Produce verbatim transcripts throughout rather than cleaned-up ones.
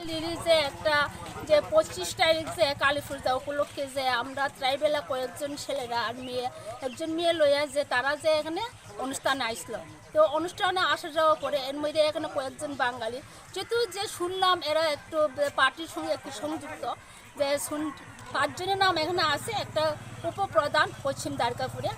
লিলি যে একটা যে পঁচিশ তারিখ যে কালী পূজা উপলক্ষে যে আমরা ট্রাইবেলা কয়েকজন ছেলেরা আর মেয়ে, একজন মেয়ে লইয়া যে তারা যে এখানে অনুষ্ঠানে আইসলো। তো অনুষ্ঠানে আসা যাওয়া করে এর মধ্যে এখানে কয়েকজন বাঙালি, যেহেতু যে শুনলাম এরা একটু পার্টির সঙ্গে একটু সংযুক্ত, যে শুন-, পাঁচজনের নাম এখানে আছে, একটা উপপ্রধান পশ্চিম দ্বারকাপুরে,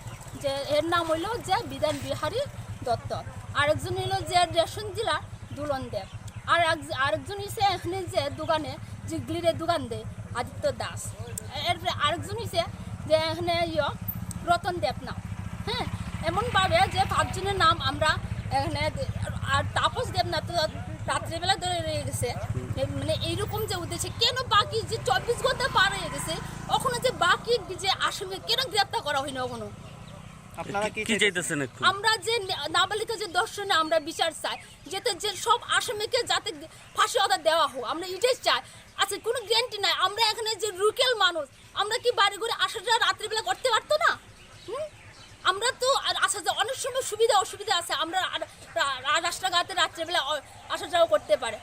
যে এর নাম হইলো যে বিধান বিহারী দত্ত, আরেকজন হইলো যে রেশন ডিলার দুলন দেব, আর এক-, আরেকজন হইছে এখানে যে দোকানে, যে গ্লিরে দোকান দেয় আদিত্য দাস, এরপরে আরেকজন হইছে যে এখানে ইয়ো রতন দেবনাথ। হ্যাঁ, এমনভাবে যে পাঁচজনের নাম আমরা এখানে, আর তাপস দেবনাথ তো রাত্রেবেলা ধরে রয়ে গেছে। এ, মানে এইরকম যে উদ্দেশ্যে কেন বাকি যে চব্বিশ ঘন্টা পার হয়ে গেছে, ওখানে যে বাকি যে আসামি কেন গ্রেপ্তার করা হয়নি ওখানে? আপনারা কি কি চাইতেছেন? চাইতেছেন এখন? আমরা যে নে-, নাবালিকা যে ধর্ষণে আমরা বিচার চাই, যাতে যে সব আসামিকে যাতে ফাঁসি অর্ডার দেওয়া হোক, আমরা এটাই চাই। আচ্ছা, কোনো গ্যারান্টি নাই, আমরা এখানে যে লোকাল মানুষ, আমরা কি বাড়ি ঘরে আসা যাওয়া রাত্রিবেলা করতে পারতো না? হুম? আমরা তো আর আসা যাওয়া অনেক সময় সুবিধা অসুবিধা আছে, আমরা আর রা-, রা-, রাস্তাঘাটে রাত্রিবেলা অ-, আসা যাওয়া করতে পারে,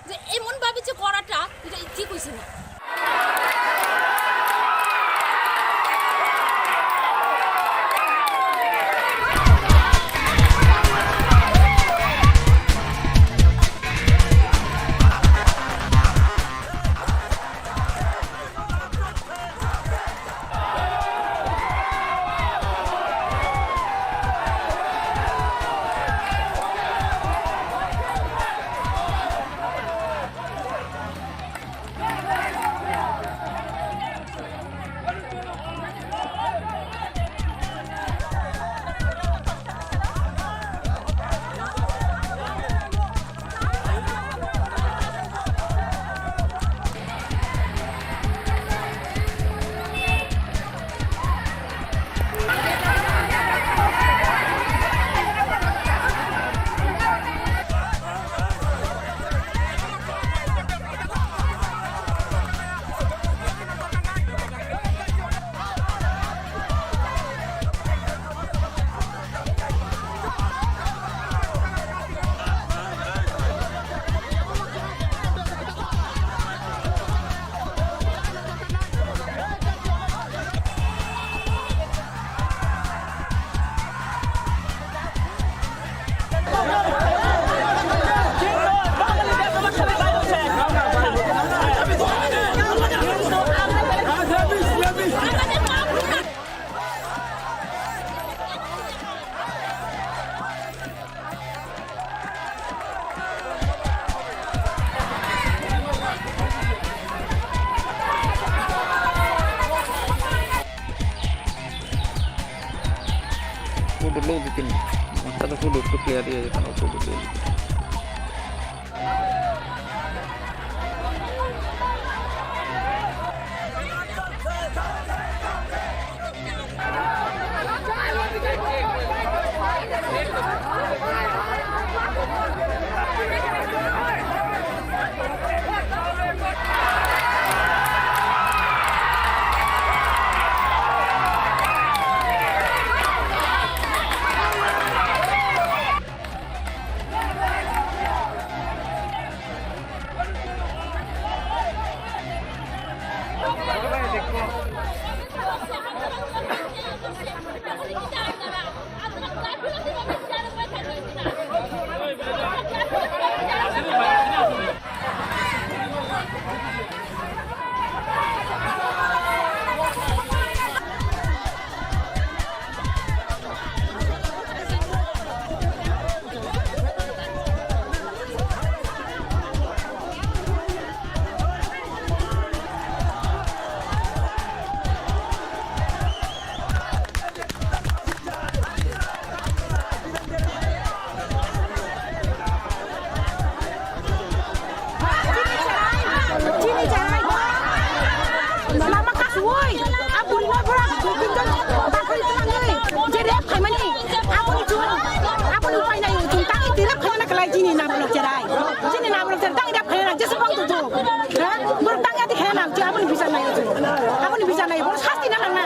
যে এমনভাবে যে করাটা এটা ঠিক হয়েছে না। Photo lo bikin, masa tu photo tu clear ya, kalau photo tu. Nabolok cherai. Chini nabolok cherai. Tang ida phena jesu bang tu tu. Ha? Bor tang adi khena. Chi aboni bichar nai tu. Aboni bichar nai. Bor sasti na nang na.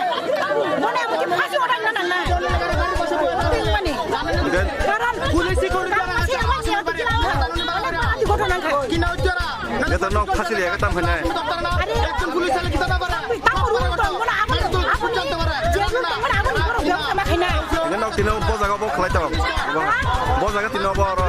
Bone amo ki phasi orang na nang na. Ting mani. Karon police ko. Ghotona khai. Kina ujara. Eta nok phasi liya ka tam khanai. Are. Ekjon police ale kita na bara. Tamo ruang tong, mona amo. Amo ni. Jeng tong, mona amo ni, mona amo ni, mona amo ni. Ini nok tino bo jaga bo khlai tong. Bo jaga tino bo oro.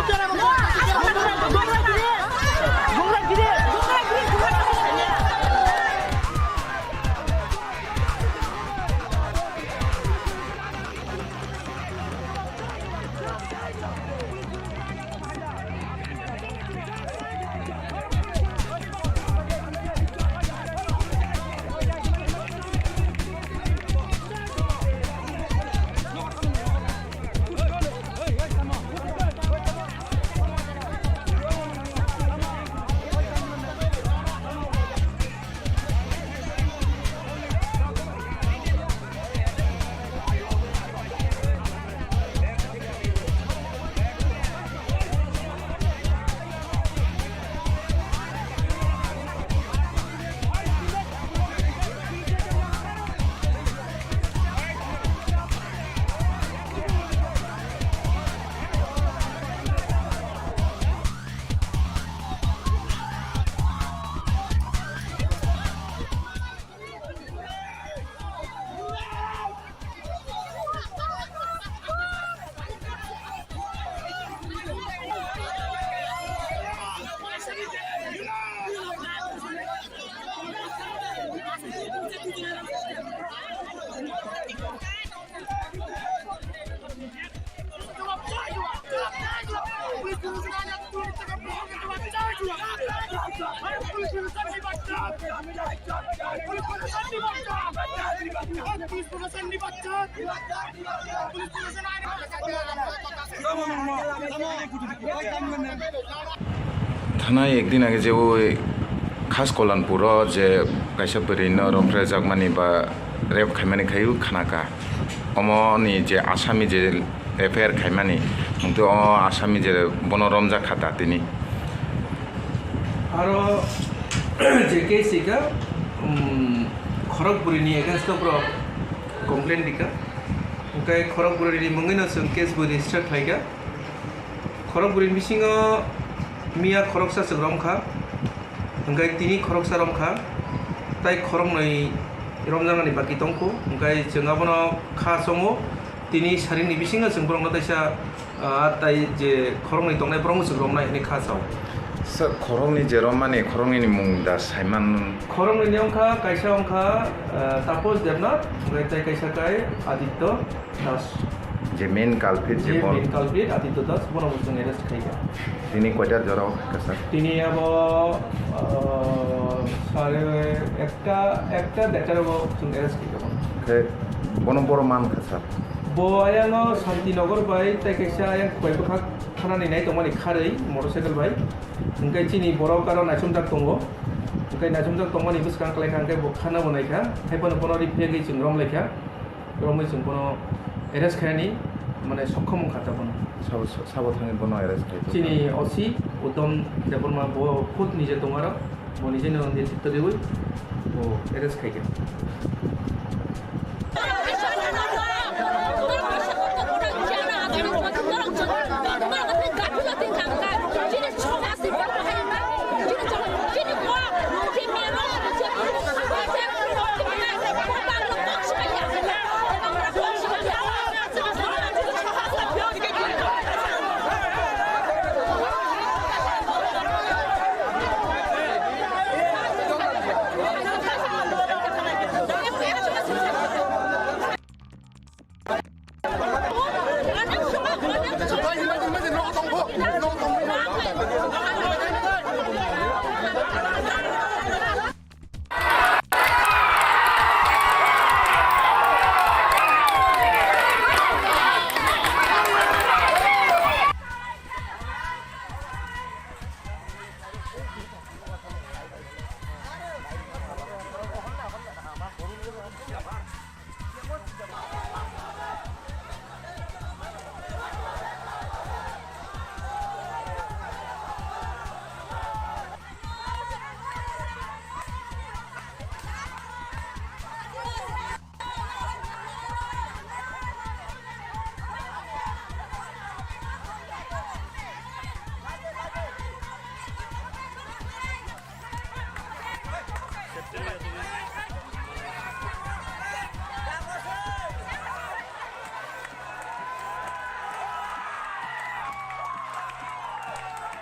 Thanai ekdin age je o Khas Kolanpur o je kaisa bwrwi no romphre jakmani ba rape khaimani khai o khana kha. Omo ni je asami je F I R khaimani, hwnkhe o asami je bono romjak kha da tini. Aro je case rikha, um, khorok bwrwini against o borok complaint rikha. Hwnkhe khorok bwrwini mungwino chwng case bo register khlaikha. Khorok bwrwini bisingo miya khoroksa chwng romkha. Hwnkhe tini khoroksa romkha, tai khoroknwi romjaknani baki tongkhu. Hwnkhe chwng abono kha chongo, tini saringni bisingo chwng borokno teisa, ah, tai je khoroknwi tongnai borokno chwng romnai hwnwi kha chao. Sir, khoroknwi je rommani khoroknwini mung da saiman? Khoroknwini wngkha, kaisa wngkha, ah, Tapos Debnath, hwnkhe tai kaisa kai Aditya Das. Je main culprit, je je bol- main culprit Aditya Das, bono bo chwng arrest khaikha. Tini koita jora o khaikha, sir? Tini abo, ah, sare ekta, ekta deta rogo chwng arrest khaikha bono. Khe bono boro man kha, sir? Bo ayang o Santinagar bai tai kaisa ayang Khowai bwkhak thanani nai tongmani kharwi motorcycle bai. Hwnkhe chini borok aro naisumjak tongo. Hwnkhe naisumjak tongmani bwskang kwlai kha, hwnkhe bo khana bo naikha. Haiphano bono riphiya gwi chwng romlaikha. Romwi chwng bono arrest khainani, mane, sokkhomo wngkha ta bono. Sabo, sabo thangwi bono arrest khai? Chini O C Uttom Debbarma, bo khud nije tongo aro, bo nijeno netritwo riwi bo arrest khaikha.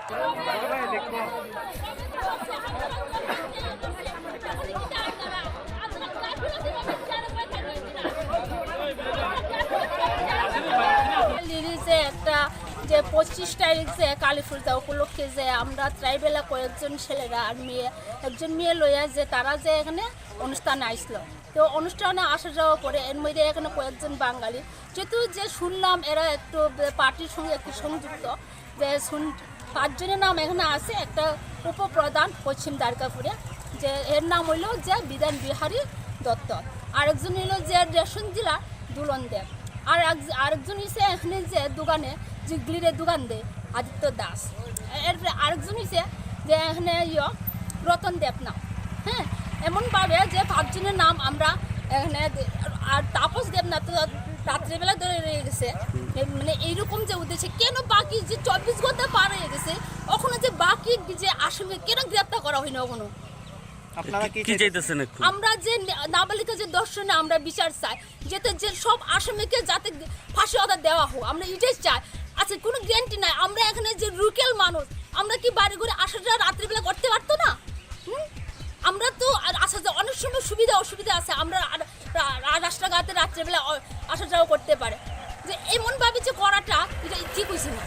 Lily যে একটা, যে পঁচিশ তারিখ যে কালী পূজা উপলক্ষে যে আমরা ট্রাইবেলা কয়েকজন ছেলেরা আর মেয়ে, একজন মেয়ে লইয়া যে তারা যে এখানে অনুষ্ঠানে আইসলো, তো অনুষ্ঠানে আসা যাওয়া করে এর মধ্যে এখানে কয়েকজন বাঙালি, যেহেতু যে শুনলাম এরা একটু পার্টির সঙ্গে একটু সংযুক্ত, যে শুন-, পাঁচজনের নাম এখানে আছে। একটা উপপ্রধান পশ্চিম দ্বারকাপুরে, যে এর নাম হইলো যে বিধান বিহারী দত্ত, আরেকজন হইলো যে রেশন জেলা দুলন দেব, আর এক-, আরেকজন হইছে এখানে যে দোকানে, যে গ্লিরে দোকান দেয়, আদিত্য দাস। এরপরে আরেকজন হইছে যে এখানে ইয়ো রতন দেবনাথ। হ্যাঁ, এমনভাবে যে পাঁচজনের নাম আমরা এখানে দে-, আর তাপস দেবনাথ তো রাত্রেবেলা ধরে রয়ে গেছে। এ, মানে এইরকম যে উদ্দেশ্যে কেন বাকি যে চব্বিশ ঘন্টা পার হয়ে গেছে, এখনো যে বাকি যে আসামি কেন গ্রেপ্তার করা হয়নি এখনো? আপনারা কি কি চাইতেছেন? চাইতেছেন এখন? আমরা যে নে-, নাবালিকা যে ধর্ষণে আমরা বিচার চাই, যাতে যে সব আসামিকে যাতে ফাঁসি অর্ডার দেওয়া হোক, আমরা এটাই চাই। আচ্ছা, কোনো গ্যারান্টি নাই। আমরা এখানে যে লোকাল মানুষ, আমরা কি বাড়ি ঘরে আসা যাওয়া রাত্রিবেলা করতে পারতো না? হুম? আমরা তো আর আসা যাওয়া অনেক সময় সুবিধা অসুবিধা আছে, আমরা আর রা-, রা-, রাস্তাঘাটে রাত্রিবেলা অ-, আসা যাওয়া করতে পারে। যে এমনভাবে যে করাটা, এটা ঠিক হয়েছে না।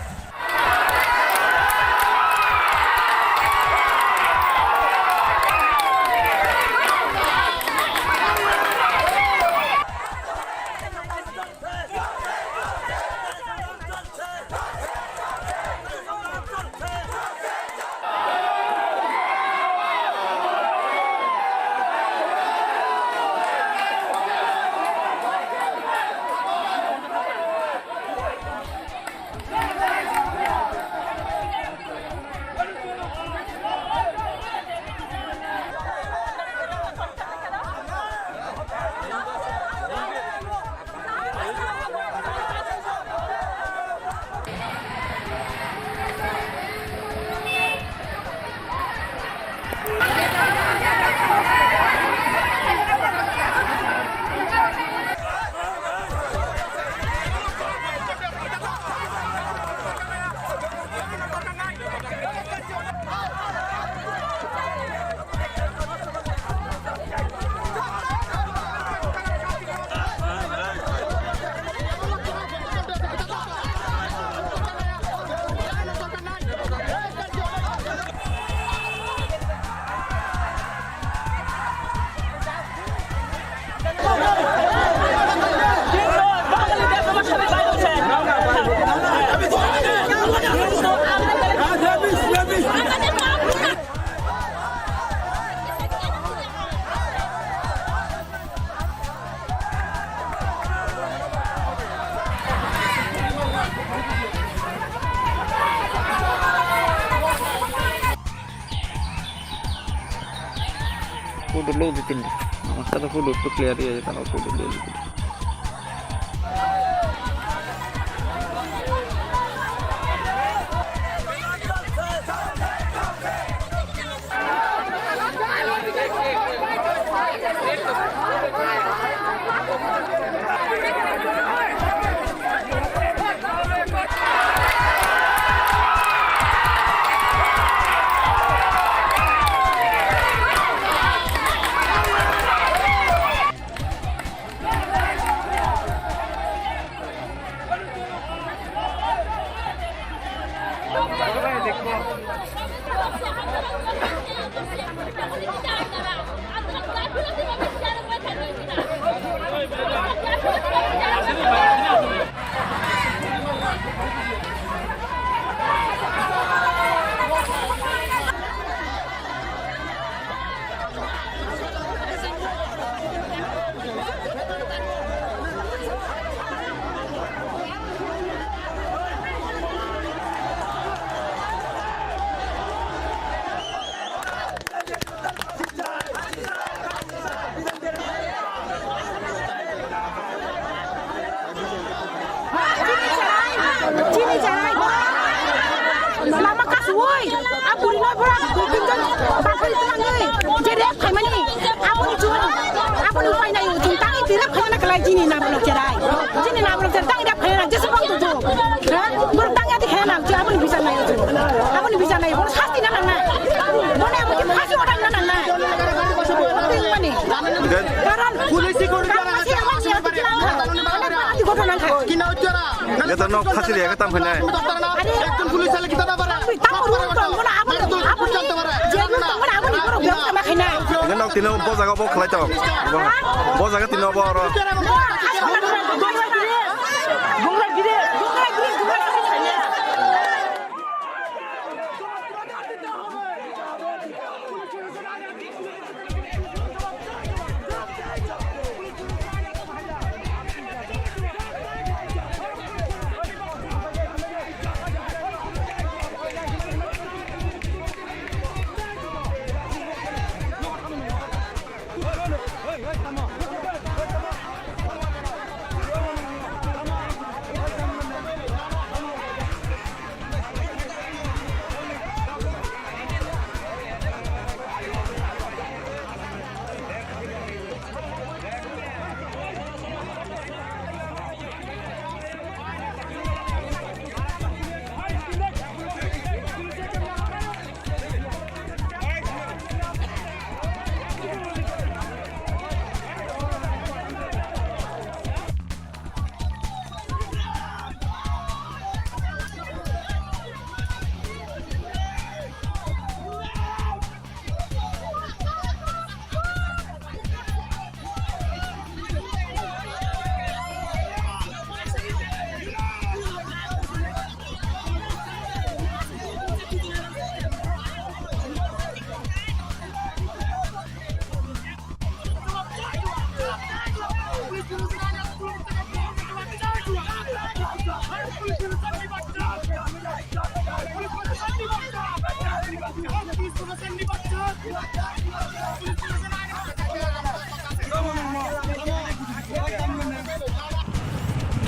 Photo lo di tin. Masa da photo tu clear ya, kalau photo lo di tin. Chini chai. Lama kasui. A buri noi bora. Tinjon bakri tangwi. Je rep khaimani. Amoni chun. Amoni upai nai chun. Tangi ti rep khaimana kalai chini na bolo cherai. Chini na bolo cherai. Tangi rep khaimana. Jesu bang tu tu. Ha? Bor tangi ati khaimana. Amoni bisa nai chun. Amoni bisa. Kina uchara. Kata nok khachiri ya, kata mkhainai. Ekjon police ale kita na bara. Tamo rung tong, kono abo, abo ni, jail rung tong, kono abo ni borok bebsa ma khainai. Ini nok tino bo jaga bo khlai tong. Bo jaga tino bo oro.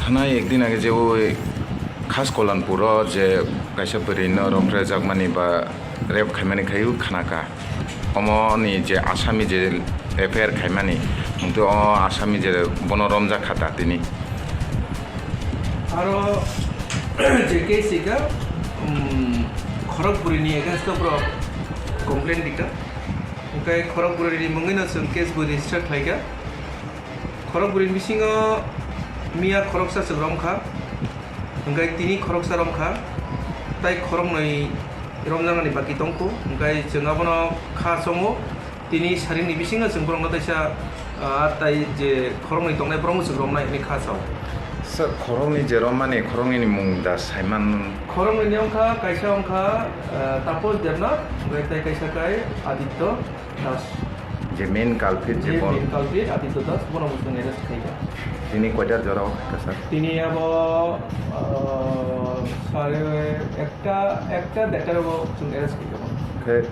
Thanai ekdin age je o Khas Kolanpuro je kaisa bwrwino romphrejakmani ba rape khaimani khai o khnakha. Omoni je Asami je F I R khaimani, hwnkhe o Asami je bono romjakha da tini. Aro je case hika, um, khorok bwrwini against o borok complaint rikha. Hwnkhe khorok bwrwini mungwino chwng case bo register khlaikha. Khorok bwrwini bisingo miya khoroksa chwng romkha, hwnkhe tini khoroksa romkha, tai khoroknwi romjaknani baki tongkhu, hwnkhe chwng abono kha chongo. Tini saringni bisingo chwng borokno teisa, ah, tai je khoroknwi tongnai borokno chwng romnai hwnwi kha chao. Sir, khoroknwi je romani khoroknwini mung da saiman? Khoroknwini wngkha, kaisa wngkha, ah, Taposh Debnath, hwnkhe tai kaisa kai Aditya Das. Je main culprit je je bol- main culprit Aditya Das, bono bo chwng arrest khaikha. Tini koitar jora o khaikha, sir? Tini abo, ah, sare ekta, ekta, derta o chwng arrest khaikha bono. Khe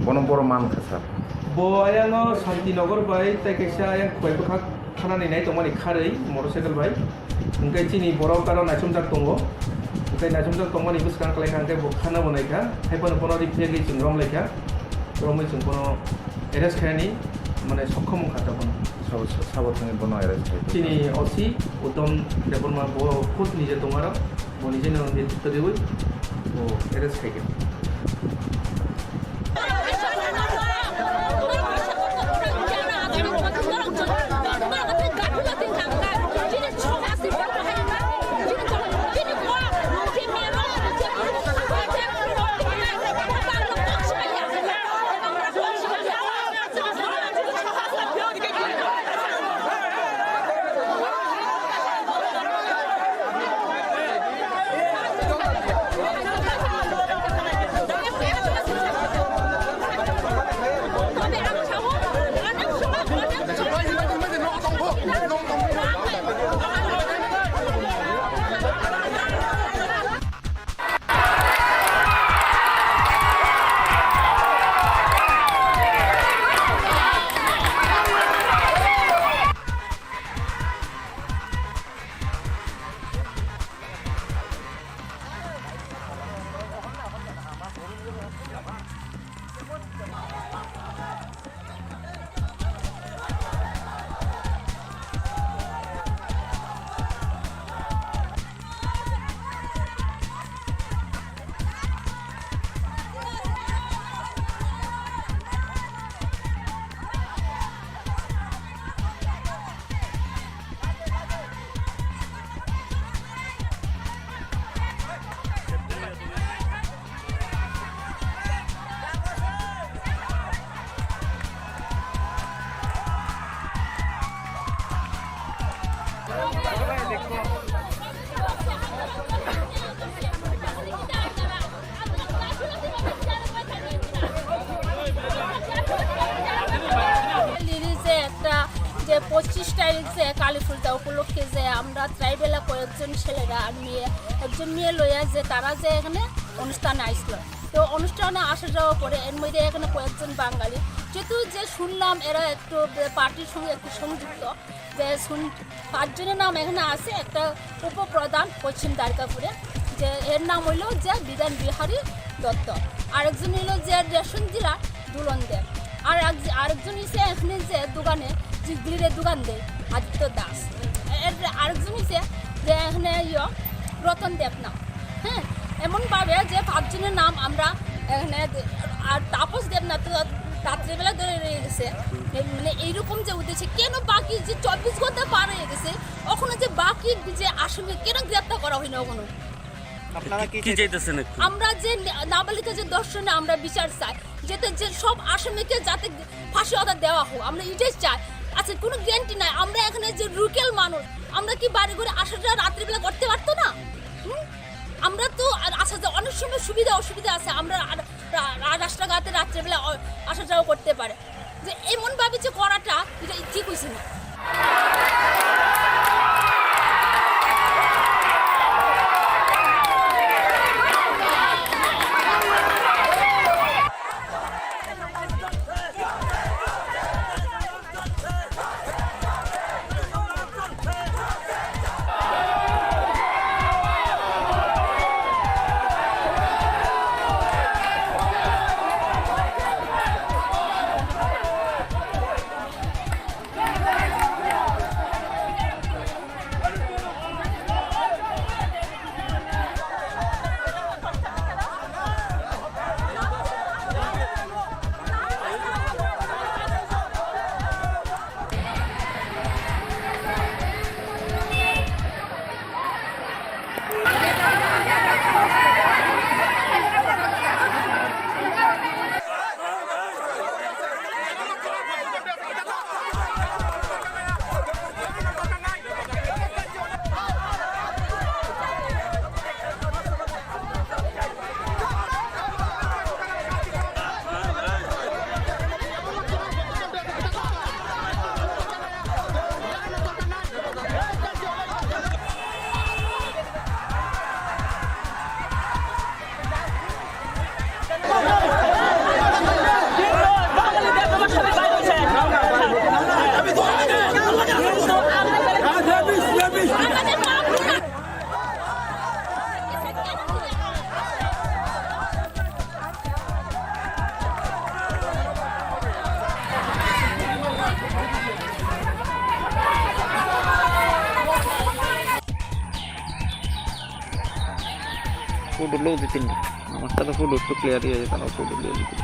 bono boro mankha, sir? Bo ayang o Santinagar bai tai kaisa ayang Khowai bwkhak thanani nai tongmani kharwi motorcycle bai. Hwnkhe chini borok aro naisomjak tongo. Hwnkhe naisomjak tongmani bwskang kwlai kha, hwnkhe bo khana bo nai kha. Hai phano bono riphiya gwi chwng rom lai kha. Romwi chwng bono arrest khainani, mane, sokkhomo wngkha ta bono. Sabo, sabo thangwi bono arrest khai? Chini O C Uttom Debbarma, bo khud nije tong aro. Bo nijeno netritto riwi bo arrest khaikha. Lily যে একটা, যে পঁচিশ তারিখ যে কালী পূজা উপলক্ষে যে আমরা ট্রাইবেলা কয়েকজন ছেলেরা আর মেয়ে, একজন মেয়ে লইয়া যে তারা যে এখানে অনুষ্ঠানে আইসলো, তো অনুষ্ঠানে আসা যাওয়া করে এর মধ্যে এখানে কয়েকজন বাঙালি, যেহেতু যে শুনলাম এরা একটু পার্টির সঙ্গে একটু সংযুক্ত, যে শুন-, পাঁচজনের নাম এখানে আছে। একটা উপপ্রধান পশ্চিম দ্বারকাপুরে, যে এর নাম হইলো যে বিধান বিহারী দত্ত, আরেকজন হইলো যে রেশন ডিলার দুলন দেব, আর এক-, আরেকজন হইছে এখানে যে দোকানে, যে গ্রিলের দোকান দেয় আদিত্য দাস, এর আরেকজন হইছে যে এখানে ইয়ো রতন দেবনাথ। হ্যাঁ, এমনভাবে যে পাঁচজনের নাম আমরা এখানে দে-, আর তাপস দেবনাথ তো রাত্রিবেলা ধরে রয়ে গেছে। এ-, মানে এইরকম যে উদ্দেশ্যে কেন বাকি যে চব্বিশ ঘন্টা পার হয়ে গেছে, এখনো যে বাকি যে আসামি কেন গ্রেপ্তার করা হয়নি এখনো? আপনারা কি কি চাইতেছেন? চাইতেছেন একটু? আমরা যে না-, নাবালিকা যে ধর্ষণে আমরা বিচার চাই, যাতে যে সব আসামিকে যাতে ফাঁসি অর্ডার দেওয়া হোক, আমরা এটাই চাই। আচ্ছা, কোনো গ্যারান্টি নাই, আমরা এখানে যে রুকেল মানুষ, আমরা কি বাড়ি ঘরে আসা যাওয়া রাত্রিবেলা করতে পারতো না? হুম? আমরা তো আর আসা যাওয়া অনেক সময় সুবিধা অসুবিধা আছে, আমরা আর রা-, রা-, রাস্তাঘাটে রাত্রেবেলা অ-, আসা যাওয়া করতে পারে, যে এমন ভাবে যে করাটা এটা ঠিক হয়েছে না। Photo lo di tin. Amar ta photo to clear iye, ta photo lo di tin.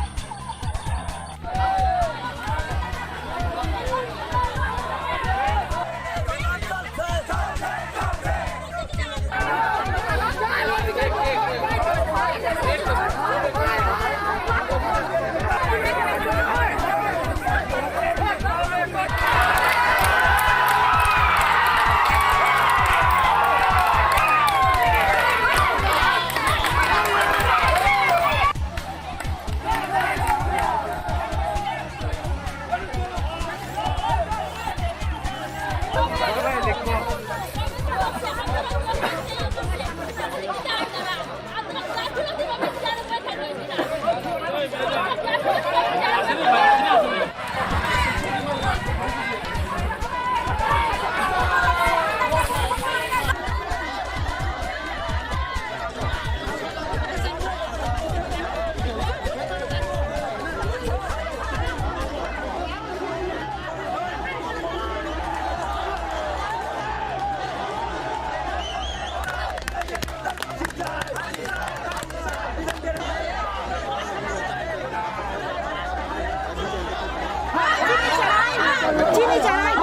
Chini charai.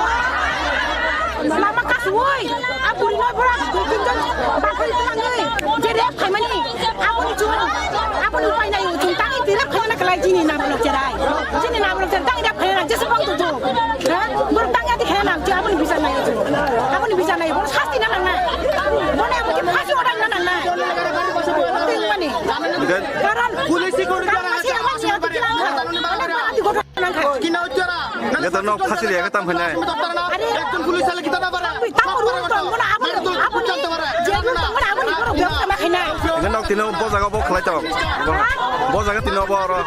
Lama kasui. A buri no bura. Tinjon bakal tangwi. Je rep khaimani. Aboni chung. Aboni upai nai chung. Tangi di rep khaimani kalai chini na bolok charai. Chini na bolok charai. Tangi rep khaimani. Jesu bang tu tu. Ha? Bor tangi adi khaimani. Aboni bisa nai chung. Aboni bisa nai. Bor Phasi na nangnai. Mone amoni phasi order na nangnai. Tingmani. Karon police ko phasi amoni Gator no phasi liya khe tam khainai. Are, ekjon police ale kita na bara. Tamo rung tong, mona abo, abo ni, je rung tong, mona abo ni borok bebsa ma khainai. Hingke nok tino bo jaga bo khlai tong. Bo jaga tino bo oro.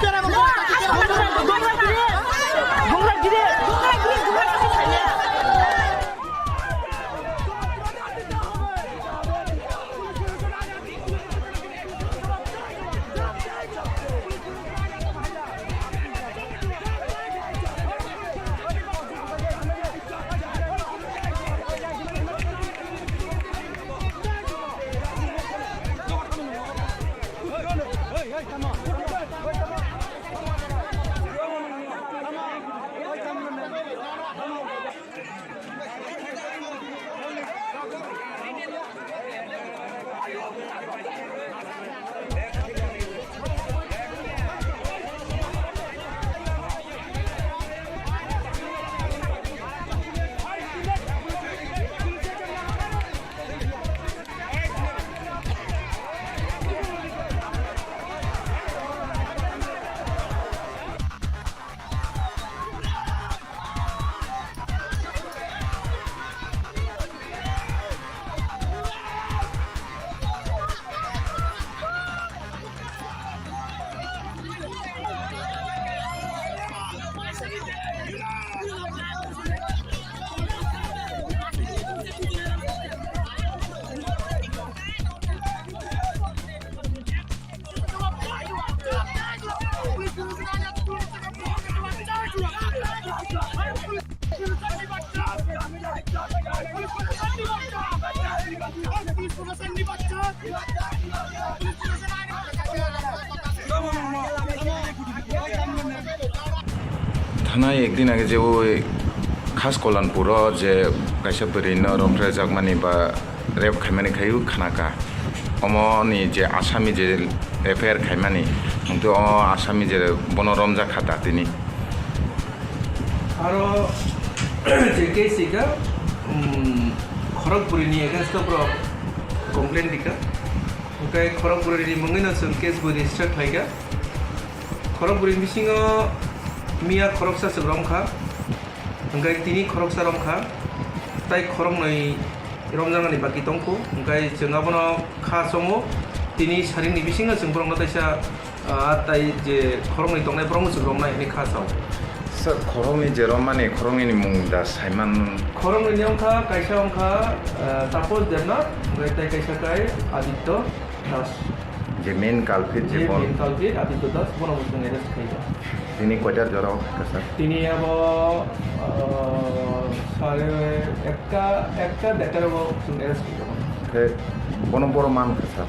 Thanai ekdin age je o Khas Kolanpuro je kaisa bwrwino romphrejakmani ba rape khaimani khayu khnaka. Omoni je Asami je F I R khaimani, hwnkhe o Asami je bono romjak kha datini. Aro je case ika, um, khorok bwrwini against o borok complaint rika. Hwnkhe khorok bwrwini mungwino chwng case bo register khlaika. Khorok bwrwini bisingo miya khoroksa chwng romkha. Hwnkhe tini khoroksa romkha, tai khoroknwi romjaknani baki tongkhu. Hwnkhe chwng abono kha chongo, tini saringni bisingo chwng borokno taisa, ah, tai je khoroknwi tongnai borokno chwng romnai hwnwi kha chao. Sir, khoroknwi je romani khoroknwini mung da saiman? Khoroknwini wngkha, kaisa wngkha, ah, Taposh Debnath, hwnkhe tai kaisa kai Aditya Das. Je main culprit je, je bon main culprit Aditya Das, bono bo chwng arrest khaio. Tini koitar jora o kha sir? Tini abo, ah, sare ekta, ekta detar o chwng arrest khaio. Khe bono boro man kha sir?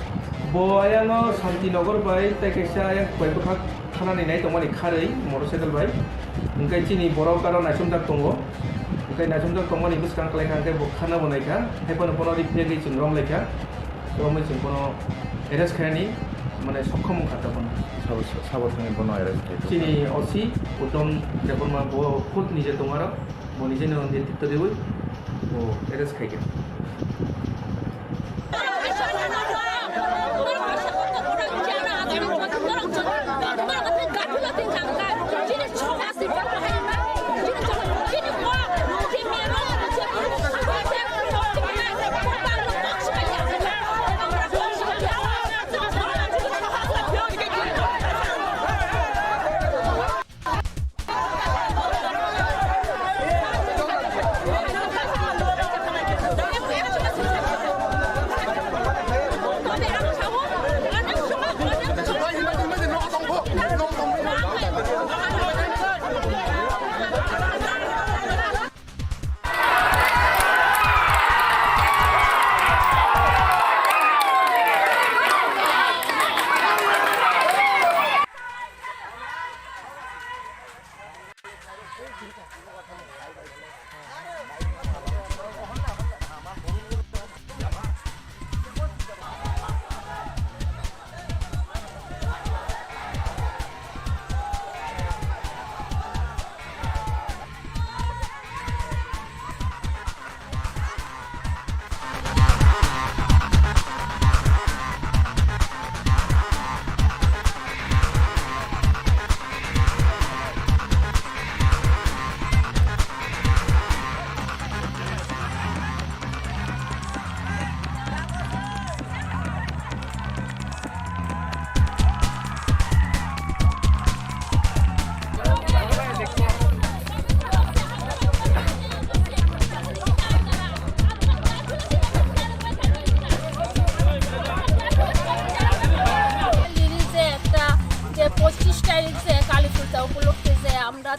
Bo ayano Santinagar bai tai kaisa ayang koi bwkhak thanani nai tongmani kharwi motorcycle bai. Hwnkhe chini borok aro naisumjak tongo. Hwnkhe naisumjak tongmani bwskang kwlai kha, hwnkhe bo khana bo nai kha. Haiphano bono rifrigwi chwng romlai kha. Romwi chwng bono arrest khainani, mane, sokkhom wngkha ta bono. Sabo, sabo thangwi bono arrest khai? Chini O C Uttom Debbarma bo khud nije tong aro, bo nije no netritto riwi bo arrest khaikha.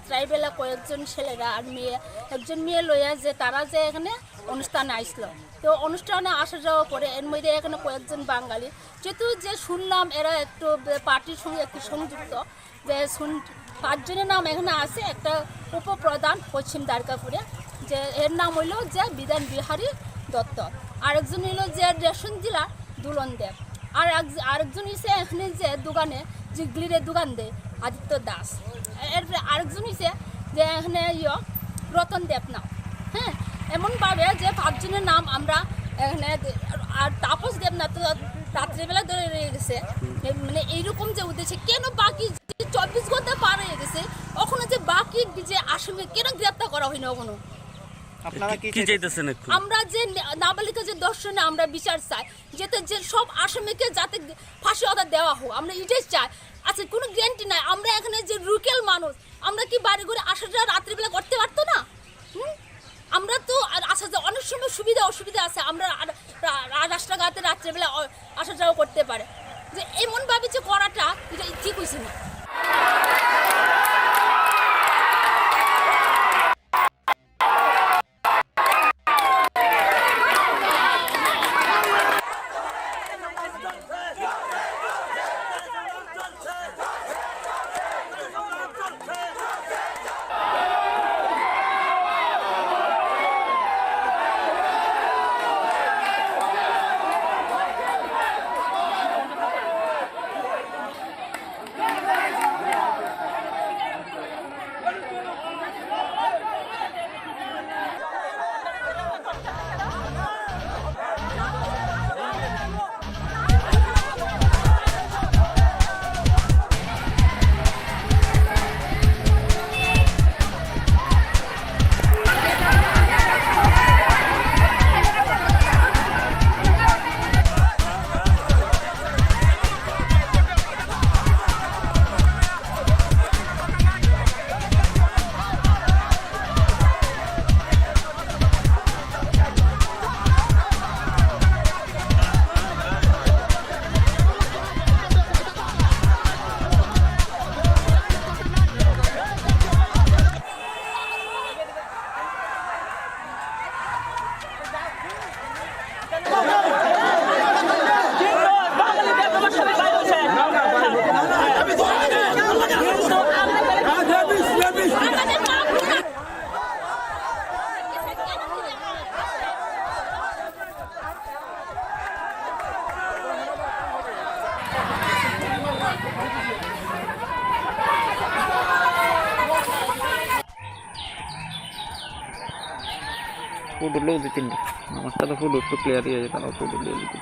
Tribal কয়েকজন ছেলেরা আর মেয়ে, একজন মেয়ে লইয়া যে তারা যে এখানে অনুষ্ঠানে আসলো। তো অনুষ্ঠানে আসা যাওয়া পরে এর মধ্যে এখানে কয়েকজন বাঙালি, যেহেতু যে শুনলাম এরা একটু পার্টির সঙ্গে একটু সংযুক্ত, যে শুন-, পাঁচজনের নাম এখানে আছে, একটা উপপ্রধান পশ্চিম দ্বারকাপুরে, যে এর নাম হইলো যে বিধান বিহারী দত্ত, আরেকজন হইলো যে রেশন ডিলার দুলন দেব, আর এক-, আরেকজন হইছে এখানে যে দোকানে, যে গ্লিরে দোকান দেয় আদিত্য দাস, এরপরে আরেকজন হইছে যে এখানে ইয়ো রতন দেবনাথ। হ্যাঁ, এমনভাবে যে পাঁচজনের নাম আমরা এখানে দে-, আর তাপস দেবনাথ তো রাত্রিবেলা ধরে রয়ে গেছে। এ, মানে এইরকম যে উদ্দেশ্যে কেন বাকি যে চব্বিশ ঘন্টা পার হয়ে গেছে, ওখানে যে বাকি যে আসামি কেন গ্রেপ্তার করা হয়নি ওখানে? আপনারা কি কি চাইতেছেন? চাইতেছেন এখন? আমরা যে নে-, নাবালিকা যে ধর্ষণে আমরা বিচার চাই, যাতে যে সব আসামিকে যাতে ফাঁসি অর্ডার দেওয়া হোক, আমরা এটাই চাই। আচ্ছা, কোনো গ্যারান্টি নাই, আমরা এখানে যে লোকাল মানুষ, আমরা কি বাড়ি ঘরে আসা যাওয়া রাত্রিবেলা করতে পারতো না? হুম? আমরা তো আর আসা যাওয়া অনেক সময় সুবিধা অসুবিধা আছে, আমরা আর রা-, রা-, রাস্তাঘাটে রাত্রিবেলা অ-, আসা যাওয়া করতে পারে, যে এমনভাবে যে করাটা এটা ঠিক হয়েছে না। Pudullo di tinda. Nama kada pudur tu clear ya kalau pudur dia gitu.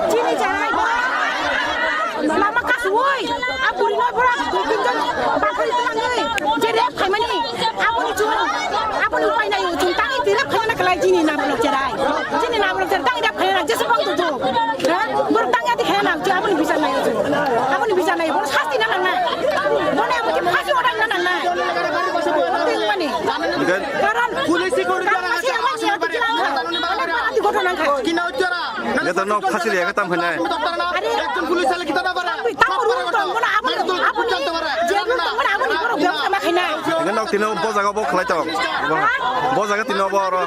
Chini charai. Lama kasui. A buri no bura. Bakri tangwi. Je rep khaimani. Aboni chun. Aboni upai nai chun. Tangi ti rep khaimani kalai chini na bolo charai. Chini na bolo charai. Tangi rep khaimani. Jesu bang tu tu. Ha? Bor tangi ati khaimani. Aboni bichar nai chun. Aboni bichar nai. Bor sasti na nang nai. Bor nai aboni phasi order na nang nai. Bor tengmani. Karon. Police security. Karon. Neta no phasi riya ka tam khanai. Are, ekjon police sale kita na para. Tamni tamni Hingke nok tini bo jaga bo khlai tong. Bo jaga tini bo oro.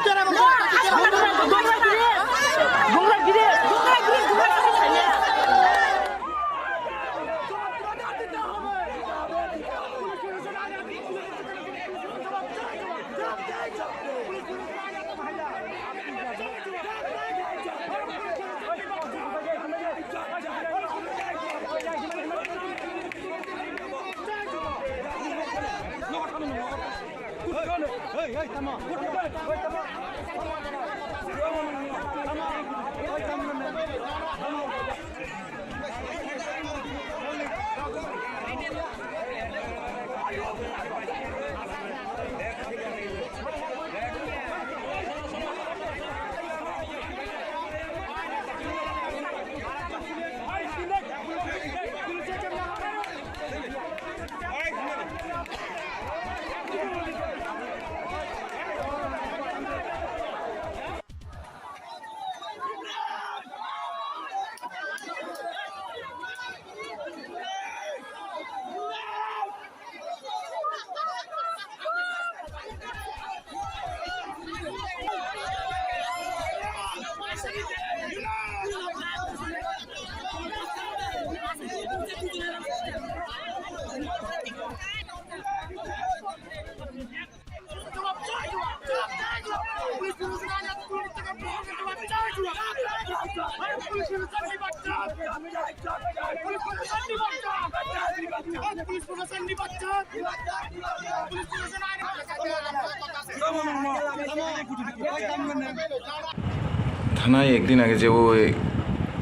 Thanai ekdin age je o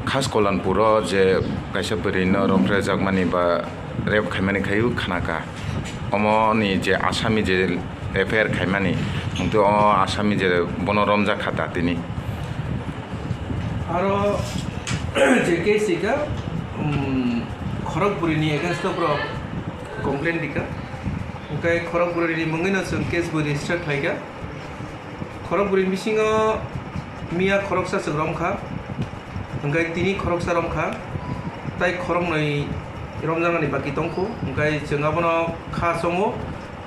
Khas Kolanpuro je kaisa bwrwino romphrejakmani ba rape khaimani khai o khnakha. Omoni je asami je F I R khaimani, hwnkhe o asami je bono romjak kha da tini. Aro je case rikha, um, khorok bwrwini against o borok complaint rikha. Hwnkhe khorok bwrwini mungwino chwng case bo register khlaikha. Khorok bwrwini bisingo miya khoroksa chwng romkha, hwnkhe tini khoroksa romkha, tai khoroknwi romjaknani baki tongkhu, hwnkhe chwng abono kha chongo.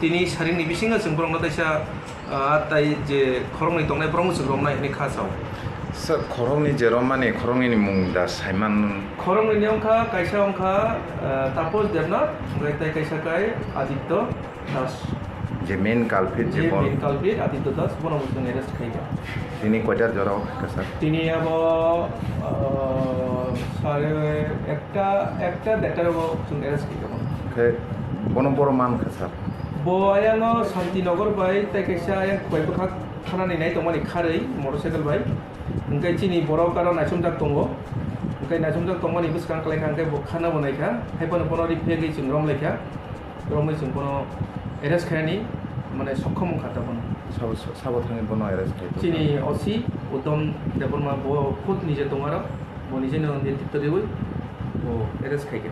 Tini saringni bisingo chwng borokno teisa, ah, tai je khoroknwi tongnai borokno chwng romnai hwnwi kha chao. Sir, khoroknwi je romani khoroknwini mung da saiman? Khoroknwini wngkha, kaisa wngkha, ah, Taposh Debnath, hwnkhe tai kaisa kai Aditya Das. Je main culprit je Je bol. Main culprit Aditya Das, bono bo chwng arrest khaikha. Tini koitar jora o khaikha, sir? Tini abo, ah, sare ekta, ekta derta rogo chwng arrest khaikha bono. Khe bono boro man kha, sir? Bo ayang o Santinagar bai tai kaisa ayang Khowai Bwkhak thanani nai tongmani kharwi motorcycle bai. Hwnkhe chini borok aro naisomjak tongo. Hwnkhe naisomjak tongmani bwskang kwlai kha, hwnkhe bo khana bo naikha. Haiphano bono riphiya gwi chwng romlaikha. Romwi chwng bono arrest khainani, mane, sokkhom wngkha ta bono. Sabo, sabo thangwi bono arrest khai tongkha? Chini O C Uttom Debbarma bo khud nije tongaro, bo nijeno netritwo riwi bo arrest khaikha.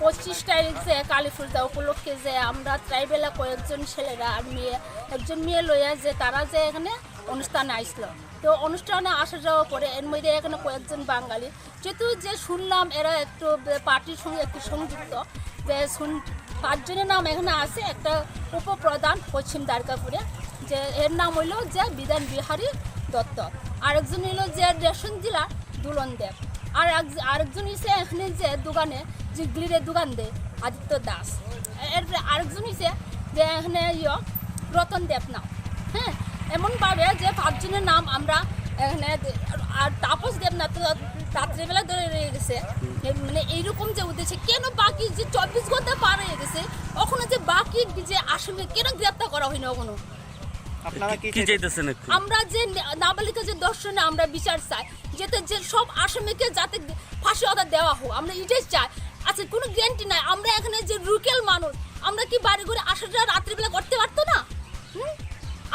পঁচিশ তারিখ যে কালী পূজা উপলক্ষে যে আমরা ট্রাইবেলা কয়েকজন ছেলেরা আর মেয়ে, একজন মেয়ে লইয়া যে তারা যে এখানে অনুষ্ঠানে আইসলো। তো অনুষ্ঠানে আসা যাওয়া করে এর মধ্যে এখানে কয়েকজন বাঙালি, যেহেতু যে শুনলাম এরা একটু পার্টির সঙ্গে একটু সংযুক্ত, যে শুন-, পাঁচজনের নাম এখানে আছে, একটা উপপ্রধান পশ্চিম দ্বারকাপুরে, যে এর নাম হইলো যে বিধান বিহারী দত্ত, আরেকজন হইলো যে রেশন ডিলার দুলন দেব, আর এক-, আরেকজন হইছে এখানে যে দোকানে, যে গ্রিলের দোকান দেয় আদিত্য দাস, এর আরেকজন হইছে যে এখানে ইয়ো রতন দেবনাথ। হ্যাঁ, এমনভাবে যে পাঁচজনের নাম আমরা এখানে দে-, আর তাপস দেবনাথ তো রাত্রিবেলা ধরে রয়ে গেছে। এ, মানে এইরকম যে উদ্দেশ্যে কেন বাকি যে চব্বিশ ঘন্টা পার হয়ে গেছে, ওখানে যে বাকি যে আসামি কেন গ্রেপ্তার করা হয়নি ওখানে? আপনারা কি কি চাইতেছেন? চাইতেছেন একটু? আমরা যে না-, নাবালিকা যে ধর্ষণে আমরা বিচার চাই, যাতে যে সব আসামিকে যাতে ফাঁসি অর্ডার দেওয়া হোক, আমরা এটাই চাই। আচ্ছা, কোনো গ্যারান্টি নাই, আমরা এখানে যে লোকাল মানুষ, আমরা কি বাড়ি ঘরে আসা যাওয়া রাত্রিবেলা করতে পারতো না? হুম?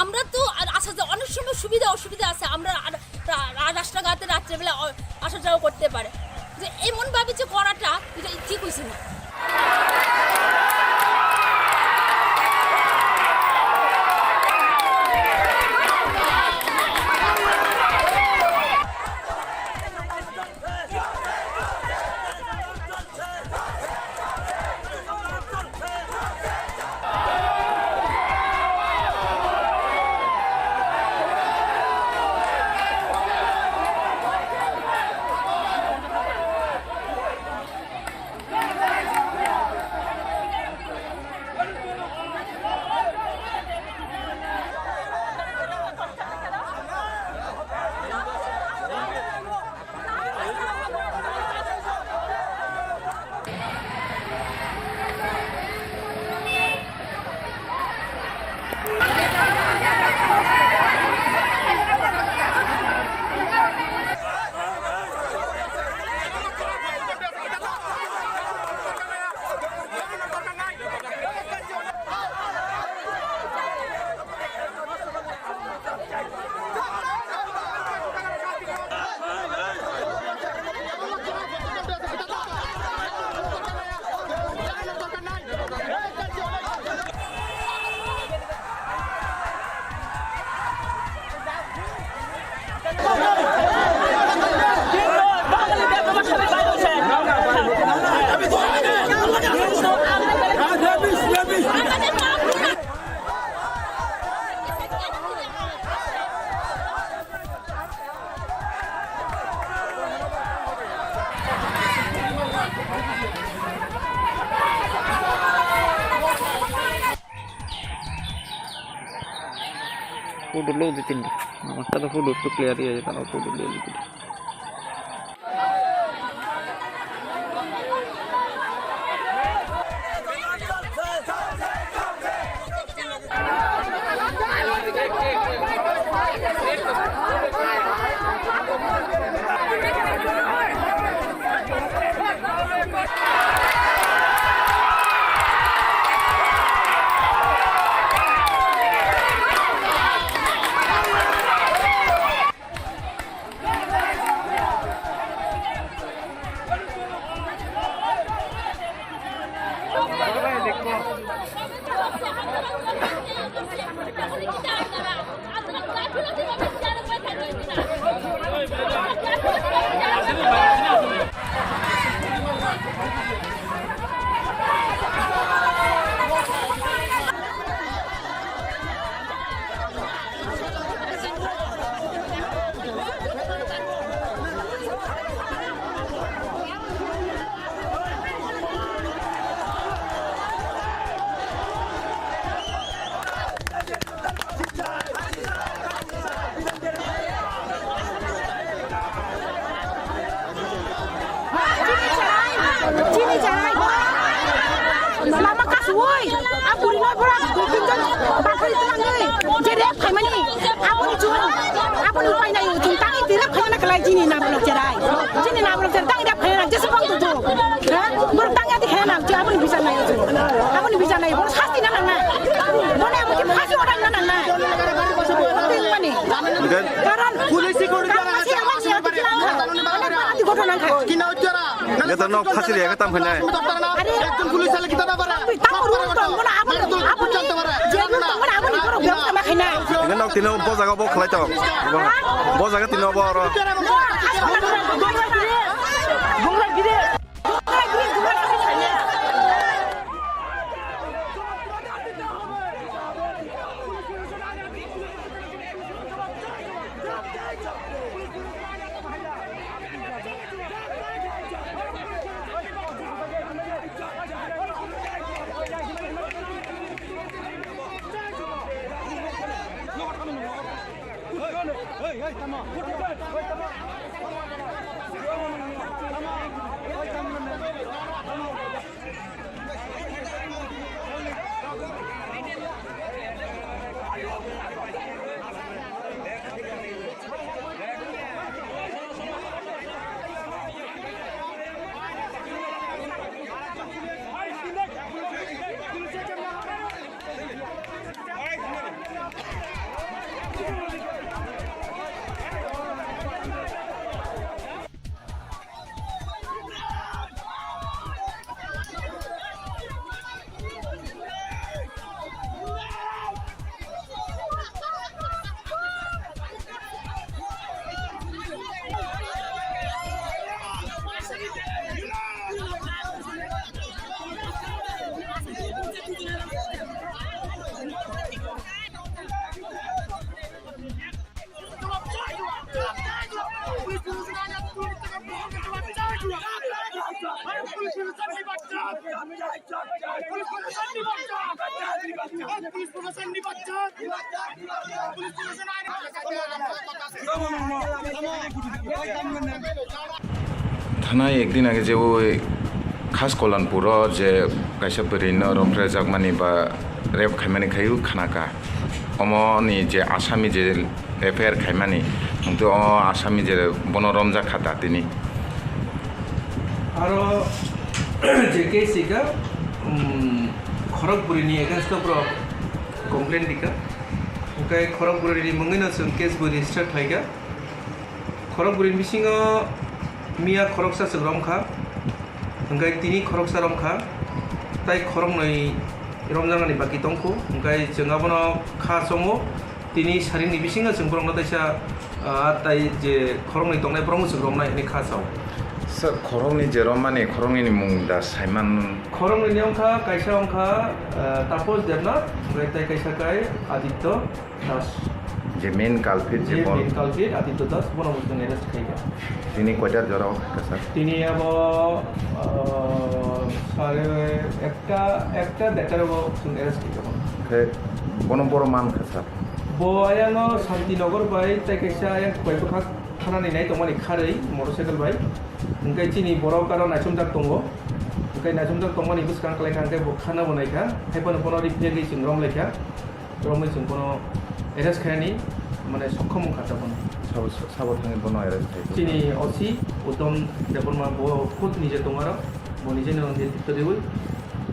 আমরা তো আর আসা যাওয়া অনেক সময় সুবিধা অসুবিধা আছে, আমরা আর রা-, রা-, রাস্তাঘাটে রাত্রিবেলা অ-, আসা যাওয়া করতে পারে, যে এমন ভাবে যে করাটা এটা ঠিক হয়েছে না। Photo lo di tinda. Nama kada photo tu clear ya, kalau photo lo di tinda. Chini chai. Lama kasui. A buri noi bora. Tinjon. Bakri tangwi. Je rep khaimani. Aboni chun. Aboni upai nai. Chun tangi je rep khaimana kalai chini na bolo cherai. Chini na bolo cherai. Tangi rep khaimana. Jesu bang tu tu. Ha? Bor tangi ati khaimana. Chun aboni bichar nai. Aboni bichar nai. Bor sasti na nang nai. Bone aboni phasi order na nang nai. Mani. Karon. Police security. Karon phasi order na nang nai. Karon phasi order na nang nai. Kita no phasi dia kata mana? একজন পুলিশ চালে কিতা না পারে? সব পারে ওটা। মায়ের দল বুঝ জানতে পারে। Ino nok tino bo jaga bo khlai tong. Bo jaga tino bo oro. Thanai ekdin age je o Khaskolanpuro je kaisa bwrwino romphrejakmani ba rape khaimani khai o khanaka. Omo ni je asami je F I R khaimani, hwnkhe o asami je bono romjak kha da tini. Aro je case rika, um, khorok bwrwini against o borok complaint rika. Hwnkhe khorok bwrwini mungwino chwng case bo register khlaikha. Khorok bwrwini bisingo miya khoroksa chwng romkha. Hwnkhe tini khoroksa romkha, tai khoroknwi romjaknani baki tongkhu, hwnkhe chwng abono kha chongo, tini saringni bisingo chwng borokno teisa, ah, tai je khoroknwi tongnai borokno chwng romnai hwnwi kha chao. Sir, khoroknwi je romani, khoroknwini mung da saiman? Khoroknwini wngkha, kaisa wngkha, ah, Tapos Debnath, hwnkhe tai kaisa kai Aditya Das. Je main culprit, je je bol- main culprit, Aditya Das, bono bo chwng arrest khaikha. Tini koitar jora o khaikha, sir? Tini abo, ah, sare ekta, ekta detar o bo chwng arrest khaikha bono. Khe bono boro mankha, sir? Bo ayang o Santinagar bai tai kaisa ayang Khowai Bwkhak thanani nai tongmani kharwi motorcycle bai. Hwnkhe chini borok aro naisomjak tongo. Hwnkhe naisomjak tongmani bwskang kwlai kha, hwnkhe bo khana bo naikha. Haiphano bono riphiagwi chwng romlaikha. Romwi chwng bono arrest khainani, mane, sokkhomo wngkha ta bono. Sabo, sabo thangwi bono arrest khai? Chini O C Uttom Debbarma, bo khud nije tongmaro, bo nijeno netritw riwi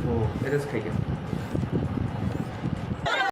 bo arrest khaikha.